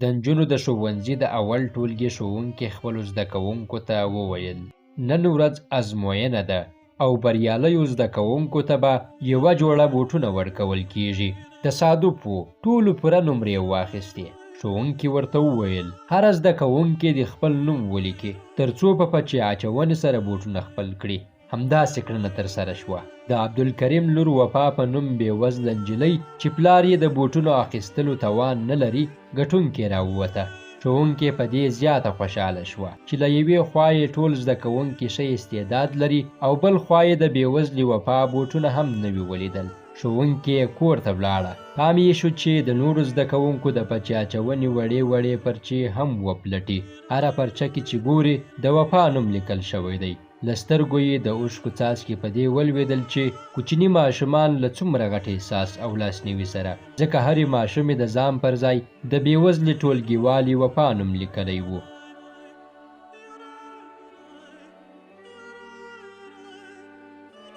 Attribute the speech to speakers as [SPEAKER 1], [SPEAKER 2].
[SPEAKER 1] د نجونو د ښوونځي د اول ټولګي ښوونکي خپلو زده کوونکو ته وویل، نن ورځ ازموینه ده او بریالیو زده کوونکو ته به یوه جوړه بوټونه ورکول کیږي. تصادف و، ټولو پوره نمرې واخیستې. ښوونکي ورته وویل، هره زده کوونکې دې خپل نوم ولیکي، ترڅو په پچې اچونې سره بوټونه خپل کړي. همداسې کړنه ترسره شوه. د عبدالکریم لور وفا په نوم بې وزله نجلۍ چې پلار یې د بوټونو اخیستلو توان نه لري، ګټونکې راووته. ښوونکې په دې زیاته خوشحاله شوه چې له یوې خوا یې ټول زده کوونکي ښه استعداد لري او بل خوا یې د بې وزلې وفا بوټونه هم نوي ولیدل. ښوونکې کور ته ولاړه. پام یې شو چې د نورو زده کوونکو د پچې اچونې وړې وړې پرچې هم وپلټي. هره پرچه کې چې ګوري د وفا نوم لیکل شوی دی. له سترګو یې د اوښکو څاڅکي په دې ولوېدل چې کوچني ماشومان له څومره غټ احساس او لاسنیوي سره، ځکه هرې ماشومې د ځان پر ځای د بېوزلې ټولګیوالې وفا نوم لیکلی و.